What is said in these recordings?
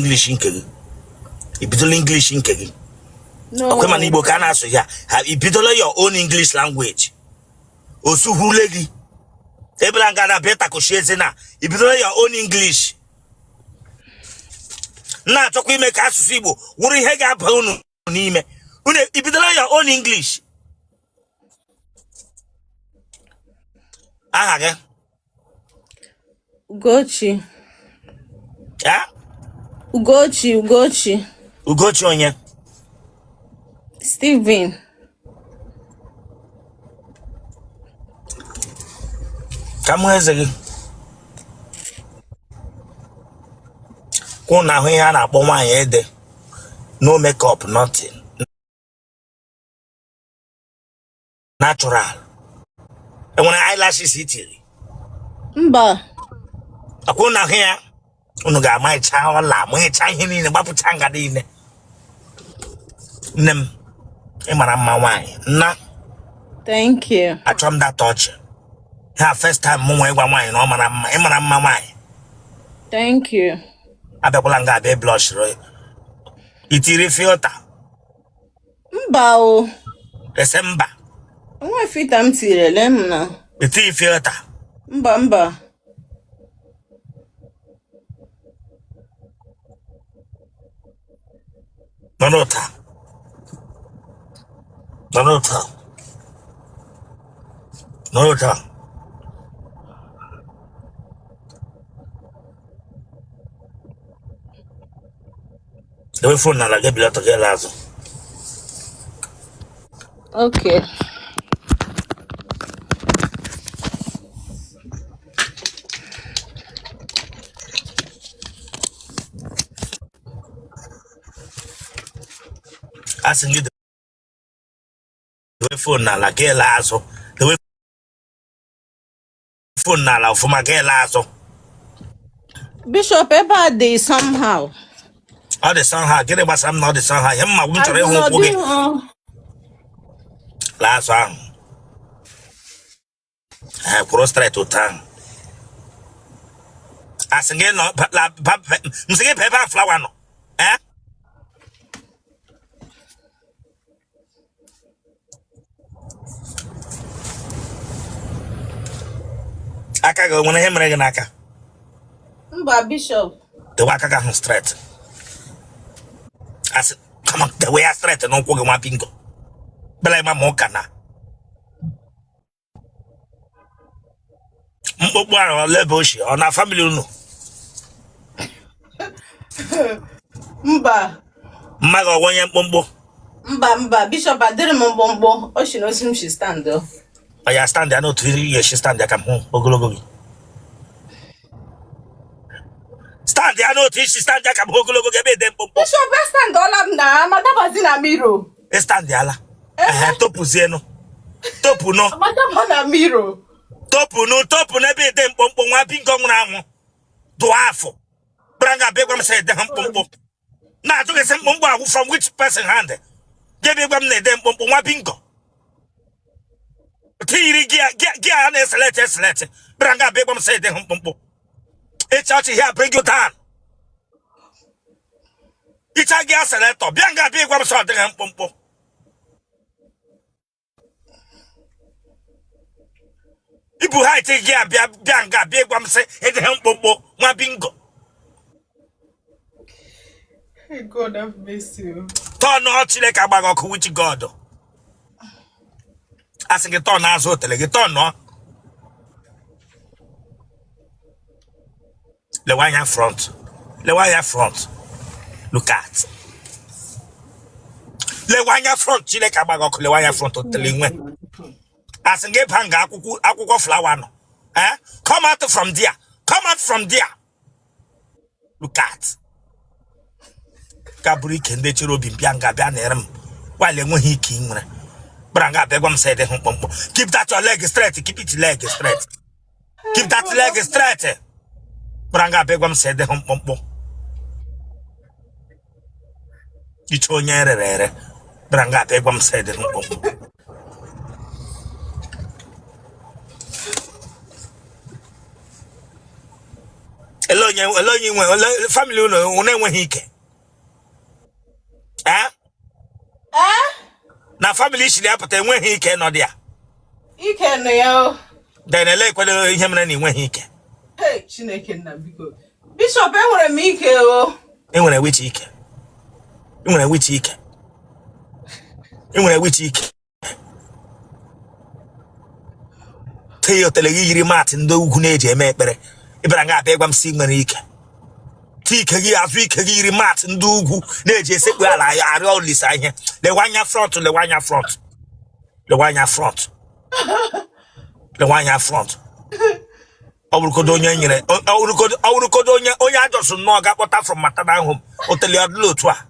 English nke gị, ibidola English nke gị. No. Ọkwa mana Igbo ka a na-asụ ya ha, ibidola your own English language. Osuhule gị ebela nga na bịa takoshi eze na ibidola your own English. Na-achọkwa ime ka asụsụ Igbo wụrụ ihe ga-aba unu n'ime unu, ibidola your own English. Aha gị? Ugochi. Ya? Ugochi, Ugochi. Ugochi onye? Steven. Ka m hụ eze gị. Kwụ na ahụ ihe a na-akpọ nwaanyị ede. No makeup, nothing. Natural. Enwere eyelashes i tiri? Mba. Ọkwa unu ahụ ya, unu ga-amaịcha ọla, maịcha ihe niile, gbapụcha nga niile. Nne m, ị mara mma nwaanyị nna. Thank you. Achọ m data ọchị ha. First time mụ nwa ịgwa nwaanyị na ọ mara mma. Ị mara mma nwaanyị. Thank you. Abịakwala nga abịa blush, itiri filter? Mba o. Ese mba? Nwa filter m tiri, lee m na. Itiri filter? Mba, mba. Nọ n'ụta, nọ n'ụta, nọ n'ụta. Dewe phone n'ala gị, bilata gị ala azụ. Okay. A sị gị dewe phone n'ala gị ele azụ. Dewe phone n'ala ọfụma gị ele azụ. Bishop, ebe a dị somehow. Ọ dị somehow? Gịnị gbasara m na ọ dị somehow? Ihe mma m chọrọ ịhụ Azụ ụkwụ gị. ọ Laa azụ ahụ. Ee, kwụrụ straight otu ahụ. Asị gị nọ m sị gị ba ebe a flower nọ. Ee, aka gị, o nwere ihe mere gị n'aka? Mba, Bishop. Dewe aka gị ahụ straight. Asị come on, dewe ya straight n'ụkwụ gị, nwa bingo bela ịma ma ụka na mkpụkpụ ahụ ole ebe o si? Ọ na family unu? Mba. Mma gị ọwa onye mkpụmkpụ? Mba, mba, Bishop, adịrị m mkpụmkpụ. O si n'otu m si stand o. Ọ ya stand ya n'otu ị ga-esi stand ya ka m hụ ogologo gị. Stand ya n'otu i si stand ya ka m hụ ogologo gị ebe ị dị mkpụmkpụ. Bishop, stand ọla m na amadabazi na mirror. Stand ala. Ehe, topụzienụ, topụnụ. Amadaba na mirror. Topụnụ, topụ n'ebe ị dị mkpụmkpụ. Nwa bingo nwụrụ anwụ dụọ afọ bịara nga abịa gwa m sị ị dịghị mkpụmkpụ. Na-ajụ gị sị mkpụmkpụ awụ from which person hand? Gị bịa gwa m na ị dị mkpụmkpụ, nwa bingo tiyiri gị a na-eselect eselect bịara nga abịa gwa m sị ị dịghị mkpụmkpụ. Ịcha ọchị here bring you down. Ịcha gị accelerator bịa nga abịa gwa m sị ọ dịghị mkpụmkpụ. Ibu height gị abịa bịa nga abịa gwa m sị ị dịghị mkpụmkpụ, nwa bingo. Hey, God have mercy. Tọnụ. Chineke agbaghị ọkụ. Which God? Asị gị tọnụ azụ otele gị, tọnụ. Lewe anya front, lewe anya front, look at, lewe anya front. Chineke agbaghị ọkụ. Lewe anya front, otele nwe. Asị gị ba nga akwụkwọ flower nọ. Eh, come out from there, come out from there. Look at ka bụrụ ike ndị chere obi bịa nga bịa na-ere m while enweghị ike ị nwere gbara nga abịa gwa m sị dị mkpụmkpụ. Keep that your leg straight, keep it leg straight, keep that leg straight. Gbara nga abịa gwa m sị dị mkpụmkpụ. Iche onye rere ere bịara nga abịa gwa m sị dị mkpụmkpụ. Ele Ele onye nwe ele family unu? Unu enweghị ike? Ee? Ee. Na family shiri apụta, enweghị ike nọ dị ya? Ike nọ ya o. Then ele ekwere ihe mere na ị nweghị ike? Hey, Chineke nna, biko. Bishop, enwere m ike o. Ị nwere which ike? Ị nwere which ike? Ị nwere which ike? Tee otele gị yiri mat ndị ugwu na-eji eme ekpere. Ị bịara nga abịa ịgwa m sị nwere ike. Tee ike gị, azụ ike gị yiri mat ndị ugwu na-eji esekpu ala arịọ Olisa ihe. Lewe anya front, lewe anya front, lewe anya front, lewe anya front. Ọ bụrụkodo onye nyere, ọ bụrụkodo onye ajọsụ nnọọ ga-akpọta from maternal home, otele ọdịla otu a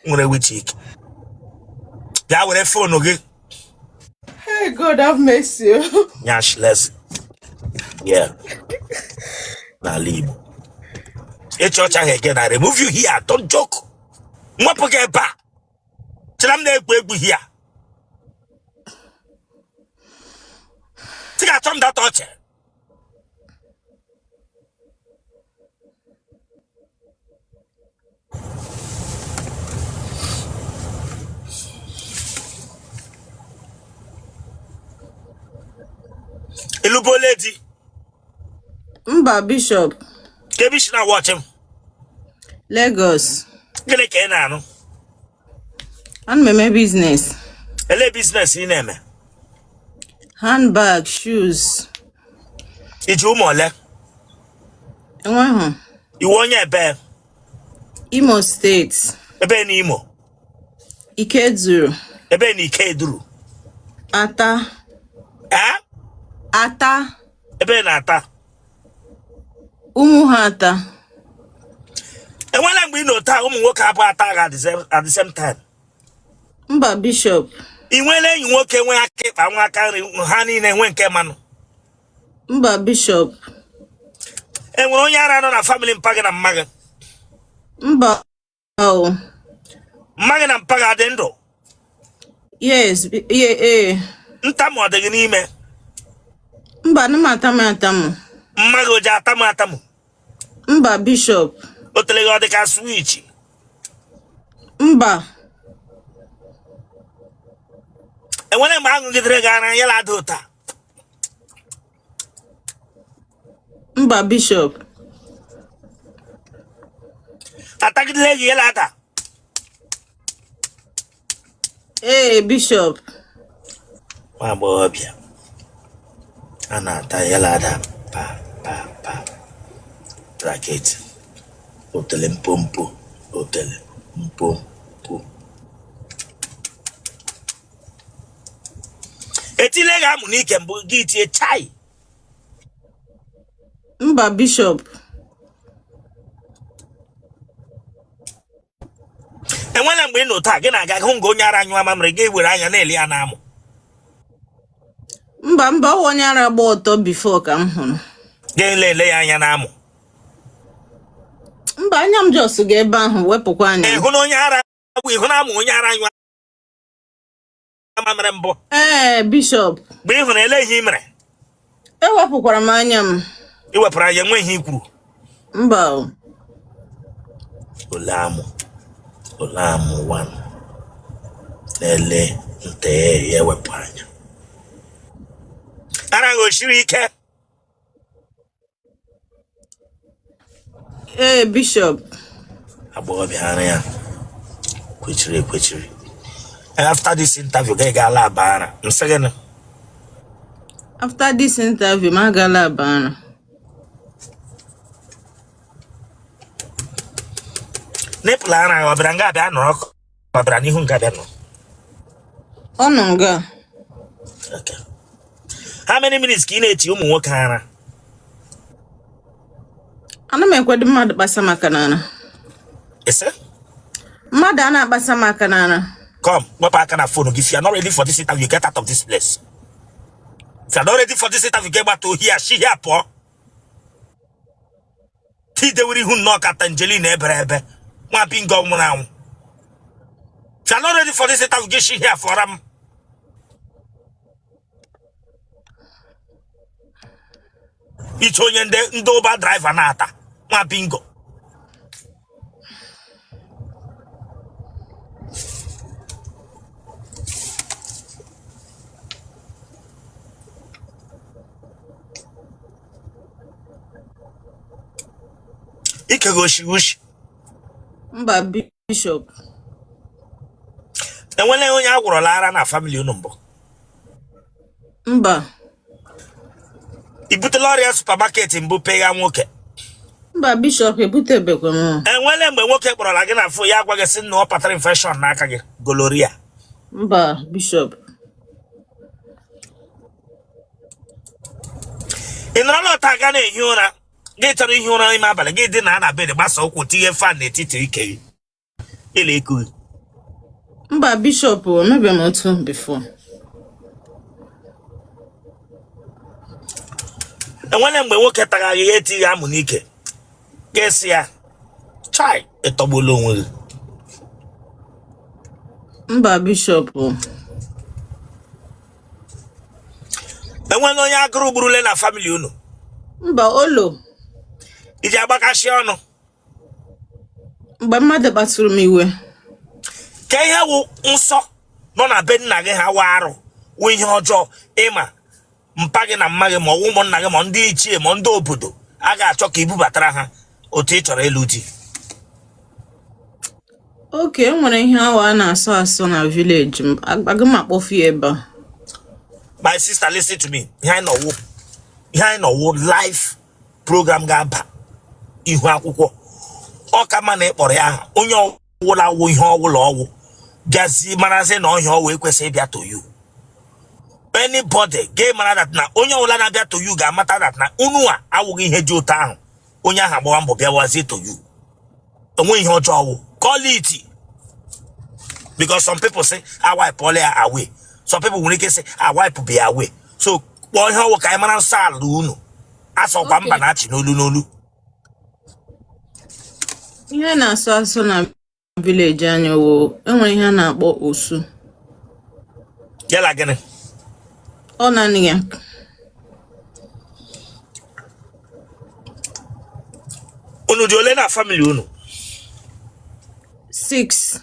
nwere which ike. Bịa were phone gị. Hey, God have mercy. Nyashless. Yeah. N'ala Igbo. Ịchị ọchị ahụ again, I remove you here. Don't joke. Mwepụ gị ebe a. Chere m na-egwu egwu here. Sị ga-achọ m data ọchị. Ị lụbụla di? Mba, Bishop. Ka ebe i si na-watch m? Lagos. Gịnị ka ị na-arụ? Ana m eme business. Ele business ị na-eme? Handbag, shoes. I ji ụmụ ole? Enweghị. Ị wụ onye ebe? Imo State. Ebe na Imo? Ikeduru. Ebe na Ikeduru? Ata. Ee? Ata. Ebe na Ata? Ụmụha Ata. Enwela mgbe ị nọ taa ụmụ nwoke abụọ ata gị at the same time? Mba, Bishop. Ị nweela enyi nwoke nwee aka ịkpa, nwa aka nri, ha niile nwee nke mmanụ? Mba, Bishop. E nwere onye ara nọ na family mpa gị na mma gị? Mba o. Mma gị na mpa gị adị ndụ? Yes, yeah, eh. Ntamu ọ dị gị n'ime? Mba, ana m atamu atamu. Mma gị o ji atamu atamu? Mba, Bishop. Otele gị ọ dị ka switch? Mba. Enwere mgbe aṅụgidere gị ara ya ada ụta? Mba, Bishop. Atagidere gị ya ada? Ee, Bishop. Nwa agbọghọbịa a na-ata ya ada pa pa pa bracket otele mpompo otele mpompo etile gị amụ n'ike mbụ gị tie chai? Mba, Bishop. Enwela mgbe ị nọ taa gị na-aga hụ nga onye ara anyụọ mamịrị, gị were anya na-ele ya n'amụ? Mba, mba, ọ onye ara gba ọtọ before ka m hụrụ. Gị na-ele ya anya n'amụ? Mba, anya m just ga ebe ahụ wepụkwa anya m. Ịhụ na onye ara ịhụ na amụ onye ara anyụọ mamịrị mbụ? Ee, Bishop. Mgbe ị hụrụ, ele ihe ị mere? Ewepụkwara m anya m. Ị wepụrụ anya, enwe ihe i kwuru? Mba o. Ole amụ, ole amụ one na-ele nte ya ewepụ anya. Ara gị o siri ike? Ee, Bishop. Agbọghọbịa ara ya kwechiri ekwechiri. And after this interview, gị ga lab ara. M sị gịnị? After this interview, m aga lab ara. Nipple ara ọ bịara nga abịa nọrọ ka ọ bịara n'ihu nga abịa nọrọ? Ọ nọ nga. Okay. How many minutes ka ị na-eti ụmụ nwoke ara? Ana m ekwedo mmadụ kpasa m aka n'ara. Ị sị? Mmadụ a na-akpasa m aka n'ara. Come, wepụ aka na phone gị. If you are not ready for this interview, get out of this place. If you are not ready for this interview, get back to here, shi here pụọ. Tidewere ihu nnọọ ka tangerine ebere ebe nwa bingo nwụrụ anwụ. If you are not ready for this interview, get shi here for am. Iche onye ndị Uber driver na-ata nwa bingo. Ike gị oshi ushi? Mba, Bishop. Enwela onye a gwọrọla ara na family unu mbụ? Mba. I butela ọrịa supermarket mbụ pegha nwoke? Mba, Bishop, ebutebekwa m. Enwele mgbe nwoke kpọrọla gị na phone, ya agwa gị sị na ọ kpatara infection n'aka gị, gonorrhea? Mba, Bishop. Ị nọrọla ọta aga na-ehi ụra, gị chọrọ ihi ụra ime abalị, gị dina na bed, gbasa ụkwụ, tinye fan n'etiti ike gị ile iku gị? Mba, Bishop, emebe m otu before. Enwere mgbe nwoke tara gị, ya etighi amụ n'ike, gị sị ya, "Chai, ịtọgbuola onwe gị"? Mba, Bishop. Enwere onye agụrụ gburule na family unu? Mba, olo. I ji agbakashi ọnụ? Mgbe mmadụ kpasuru m iwe. Ka ihe wụ nsọ nọ na be nna gị ha wụ arụ, wụ ihe ọjọọ, ịma mpa gị na mma gị ma ọ wụ ụmụnna gị ma ndị ichie ma ndị obodo a ga-achọ ka i bubatara ha otu ị chọrọ ịlụ di? Okay, e nwere ihe awa a na-asọ asọ na village m. Aga m akpọfu ya ebe a. My sister, listen to me. Ihe anyị nọ wụ live program ga-aba ihu akwụkwọ. Ọ ka mma na ị kpọrọ ya aha. Onye ọwụla wụ ihe ọwụla ọwụ bịazi marazi na ọhịa ọwụ ekwesịghị ịbịa to you. Anybody ga-mara that na onye ọbụla na-abịa to you ga-amata that na unu a awụghị ihe dị otu ahụ. Onye ahụ agbawa mbọ bịawazie to you, enweghị ihe ọjọọ wụ. Call it, because some people say I wipe all ya away. Some people nwere ike sị I wipe be away. So kpọọ ihe ọwụ ka anyị mara nsọ ala unu asọkwa mba na-achị n'olu n'olu. Ihe a na-asọ asọ na village anyị wụ, enwere ihe a na-akpọ osu. Yala gịnị? Ọ naanị ya. Unu dị ole na family unu? 6.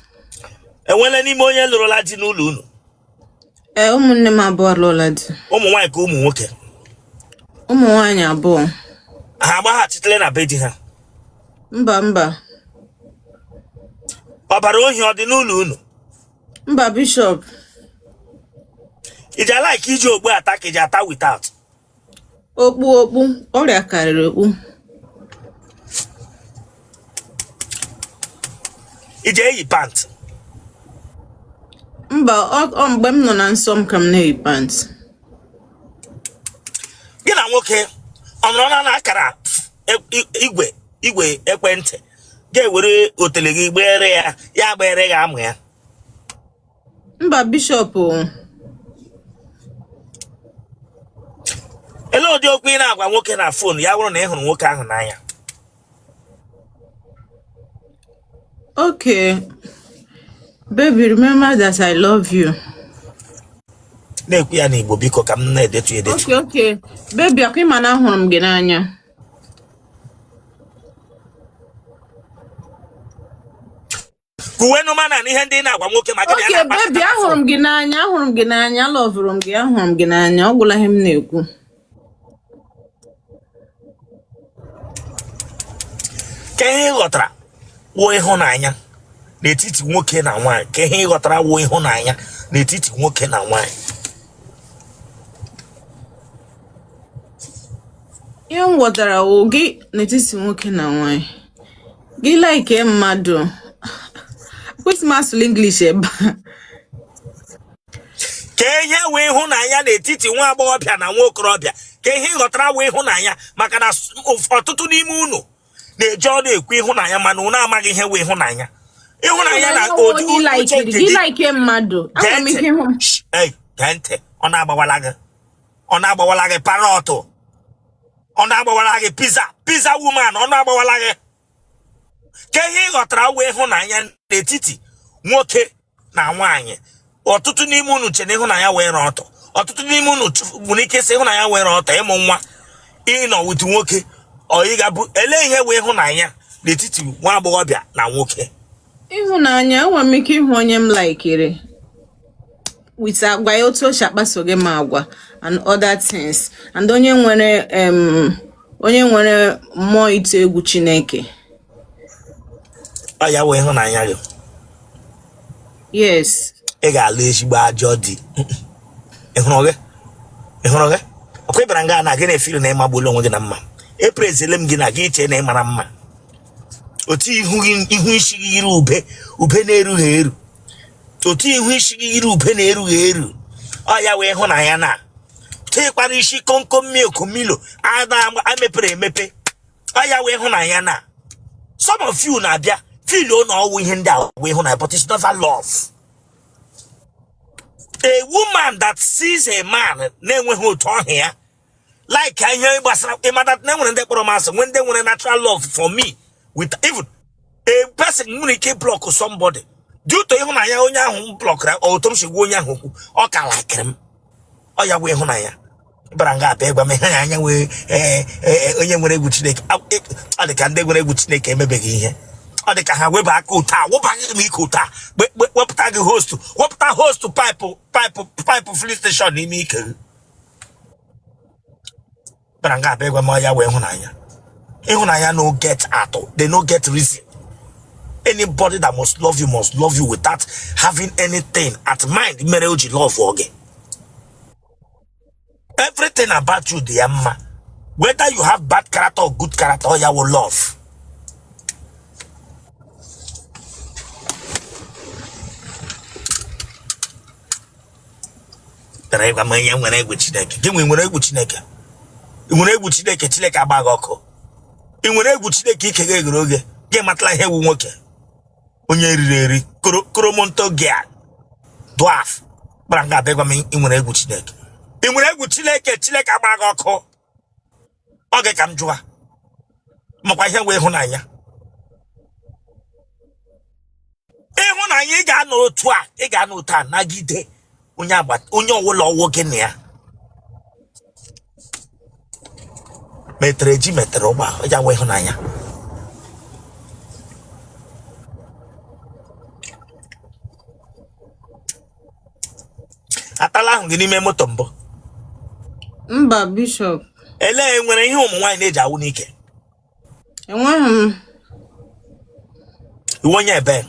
Enwele n'ime onye lụrụla di n'ụlọ unu? Ee, ụmụnne m abụọ alụọla di. Ụmụ nwaanyị ka ụmụ nwoke? Ụmụ nwaanyị abụọ. Ha agbaghachitele na be di ha? Mba, mba. Ọbara ohi ọ dị n'ụlọ unu? Mba, Bishop. Iji a-like iji okpu ata ka iji ata without? Okpu, okpu. Ọrịa karịrị okpu. Iji eyi pant? Mba, ọ mgbe m nọ na nsọ m ka m na-eyi pant. Gị na nwoke ọ nọrọ na akara igwe ekwentị, ga-ewere otele gị gbere ya, ya gbere gị amụ ya? Mba, Bishop. Elee ụdị okwu ị na-agwa nwoke na phone, ya bụrụ na ị hụrụ nwoke ahụ n'anya? Okay, baby, remember that I love you. Na-ekwu ya n'Igbo, biko, ka m na-edetu edetu. Okay, baby, akwa ịma na ahụrụ m gị n'anya. Kwuwenụ mana na ihe ndị ị na-agwa nwoke ma gị na ya Okay, na-akpa. baby, ahụrụ m gị n'anya, ahụrụ m gị n'anya, alọvụrụ m gị, ahụrụ m gị n'anya. Ọ gwụla ihe m na-ekwu. Ka ihe ị ghọtara wụ ịhụnanya n'etiti nwoke na nwaanyị? Ka ihe ị ghọtara wụ ịhụnanya n'etiti nwoke na nwaanyị? Ihe m ghọtara wụ gị n'etiti nwoke na nwaanyị, gị like mmadụ, kwesị m asụlụ English ebe a. Ka ihe wụ ịhụnanya n'etiti nwa agbọghọbịa na nwa okorobịa? Ka ihe ị ghọtara wụ ịhụnanya? Maka na ọtụtụ n'ime unu na-eji ọnụ ekwu ịhụnanya, mana unu amaghị ihe wụ ịhụnanya. Ịhụnanya na ụdị uche nke gị. Like mmadụ. Gee ntị, ọ na-agbawala gị, ọ na-agbawala gị parrot, ọ na-agbawala gị pizza, pizza woman, ọ na-agbawala gị. Ka ihe ị ghọtara wụ ịhụnanya n'etiti nwoke na nwaanyị? Ọtụtụ n'ime unu che na ịhụnanya wụ ịra ọtọ. Ọtụtụ n'ime unu nwere ike sị ịhụnanya wụ ịra ọtọ, ịmụ nwa, Ịnọ with nwoke ọ ị ga-abụ ele ihe wụ ịhụnanya n'etiti nwa agbọghọbịa na nwoke? Ịhụnanya, enwere m ike ịhụ onye m laikiri with agwa ya, otu o si akpaso gị m agwa and other things, and onye nwere mmụọ ịtụ egwu Chineke. Ọ ya wụ ịhụnanya gị? Yes. Ị ga-alụ ezigbo ajọ di. Ị hụrụ gị? Ị hụrụ gị? Ọkwa ị bịara nga na gị na-efeel na ị magbuola onwe gị na mma. Epraisele m gị na gị chee na ị mara mma. Otu ihu gị, ihu isi gị yiri ube, ube na-erughị eru. Otu ihu isi gị yiri ube na-erughị eru. Ọ ya wụ ịhụnanya na tịkwara isi komkom milk milo a na-emepere emepe. Ọ ya wụ ịhụnanya na some of you na-abịa feel na ọ wụ ihe ndị a wụ ịhụnanya, but it's never love. A woman that sees a man na-enweghị otu ọhịa ya like ihe gbasara ịmata na enwere ndị kpọrọ m asị, nwee ndị nwere natural love for me, with even a person nwere ike block somebody due to ịhụnanya onye ahụ m blockara, otu m si gwa onye ahụ okwu, ọ ka likere m. Ọ ya wụ ịhụnanya. Bara nga abịa ịgwa m ịhụnanya wee onye nwere egwu Chineke. Ọ dị ka ndị nwere egwu Chineke emebeghị ihe. Ọ dị ka ha weba aka ụta wụbaghị m ike ụta, wepụta gị hose, wepụta hose pipe pipe pipe filling station n'ime ike gị. Bara nga abịa ịgwa m ya wụ ịhụnanya. Ịhụnanya no get atụ, they no get reason. Anybody that must love you must love you without having anything at mind mere o ji love gị. Everything about you dị ya mma, whether you have bad character or good character. Ọ ya wụ love. Bịara ịgwa m ihe nwere egwu Chineke. Gị nwe nwere egwu Chineke? Ị nwere egwu Chineke? Chineke agba gị ọkụ. Ị nwere egwu Chineke? Ike gị eghere oge gị matala ihe ewu nwoke onye riri eri koromonto gia dwarf gbara nga abịa gwa m ị nwere egwu Chineke. Ị nwere egwu Chineke? Chineke agba gị ọkụ. Ọ gị ka m jụa makwa ihe wụ ịhụnanya. Ịhụnanya, ị ga-anọ otu a, ị ga-anọ otu a nagide onye agbata onye ọwụla ọwụ gị na ya metere ji metere ụgba. Ya wụ ịhụnanya. Atala ahụ gị n'ime moto mbụ? Mba, Bishọp. Elee nwere ihe ụmụ nwaanyị na-eji awụ n'ike? Enweghị m. Ị wụ onye ebe?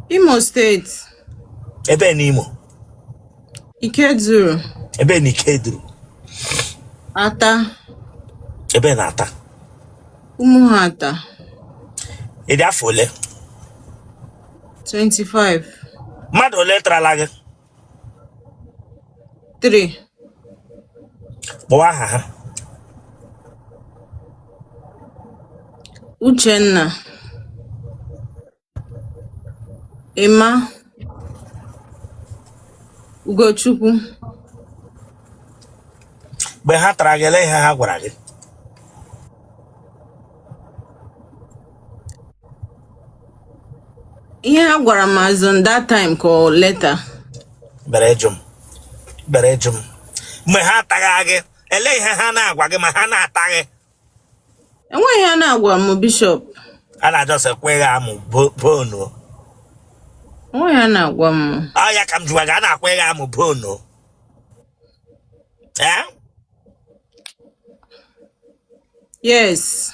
Imo Steeti. Ebe n'Imo? Ikeduru. Ebe na Ikeduru? Ata. Ebe na Ata? Ụmụhata. Ị dị afọ ole? 25. Mmadụ ole tarala gị? 3. Kpọọ aha ha. Uchenna, Emma, Ugochukwu. Mgbe ha tara gị, ele ihe ha gwara gị? Ihe ha gwara m as on that time ka ọ later? Bere ịjụ m, bere ịjụ m, mgbe ha ataghị gị, ele ihe ha na-agwa gị ma ha na-ata gị? Enweghị ihe ha na-agwa m, Bishọp. A na-ajọsị kwe gị amụ bonu? Enweghị ihe ha na-agwa m. Ọ ya ka m jụwa gị, a na-akwa gị amụ bonu? Ee? Yes.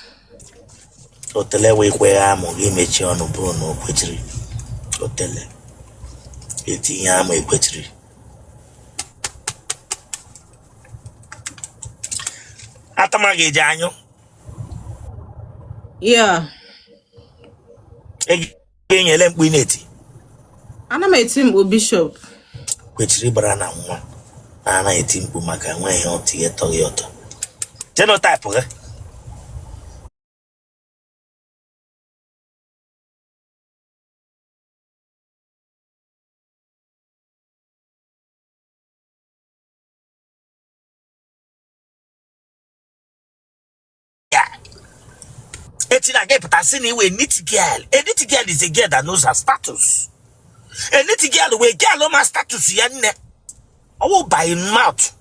Otele wee kwe amụ gị mechie ọnụ bonu kwechiri. Otele etinye amụ ekwechiri. Atama ga-eji anyụ? Yeah. Enyele mkpu ị na-eti? Ana m eti mkpu, Bishọp. Kwechiri gbara na nwa na anaghị eti mkpu maka enweghị ihe ọtụ ihe tọghị ụtọ. Genotype gị? Echi na gị pụta sị na ị wụ neat girl. A neat girl is a girl that knows her status. A neat girl wụ girl ma status ya nne. Ọwụ by mouth.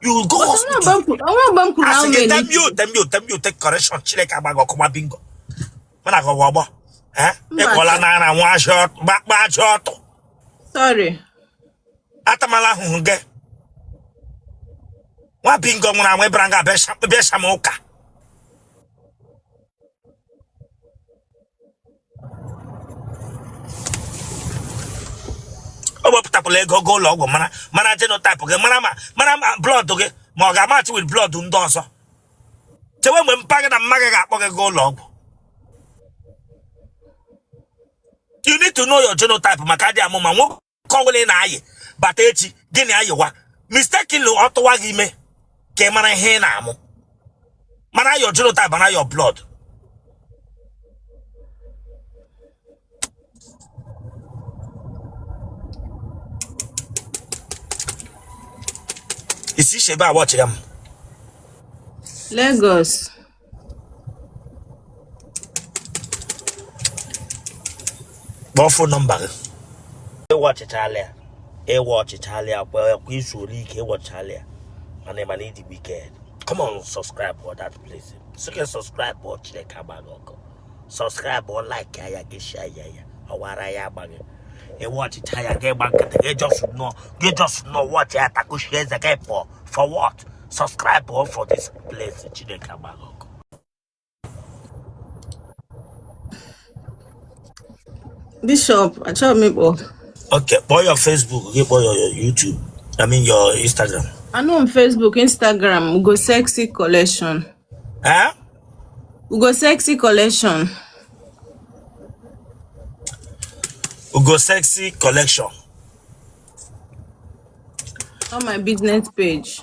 You go But hospital. onwe mgbe m kwuru na Asị m gị nwere tell you, tell you, tell you, take correction. Chineke agba gị ọkụ ma bingo. Mana gị ọgbọ. Eh? Mba, Ịkwọla sir. n'ara nwa ajọ gbakpa ajọ ọtụ. Sorry. Atamala ahụhụ gị. Nwa bingo nwụrụ anwụ ịbara nga bịa shama ụka. O wepụtakwala ego gaa ụlọ ọgwụ mara mara genotype gị mara ma blood gị ma ọ ga-amatch with blood ndị ọzọ. Chewe mgbe mpa gị na mma gị ga-akpọ gị gaa ụlọ ọgwụ. You need to know your genotype maka adị amụ ma nwoke ọbụla ị na-ayị bata echi gị na ayịwa mistakenly ọ tụwa gị ime ka ị mara ihe ị na-amụ, mara your genotype, mara your blood. Isi ebe a wọchịga m. Lagos. Kpọọ phone number gị. Ịwọchịchala ya, ịwọchịchala ya kwa kwa izu ole ike ịwọchịchala ya, mana ịma na ịdị wicked. Come on, subscribe for that place. Sị gị subscribe ọ Chineke agba gị ọkụ. Subscribe ọ, like ya, gị share ya, ya ọwara ya agba gị. Ịwọchịcha ya, gị gba nkịtị, gị just nọ, gị just nọ watch ya, takushie eze gị pụọ. For what? Subscribe ọ for this place. Chineke agba gị ọkụ. Bishop, achọrọ m ịkpọ. Okay, kpọọ your Facebook, gị kpọọ your YouTube, I mean your Instagram. Anụ m Facebook, Instagram, Ugo Sexy Collection. Eh? Ugo Sexy Collection. Ugo Sexy Collection. On my business page.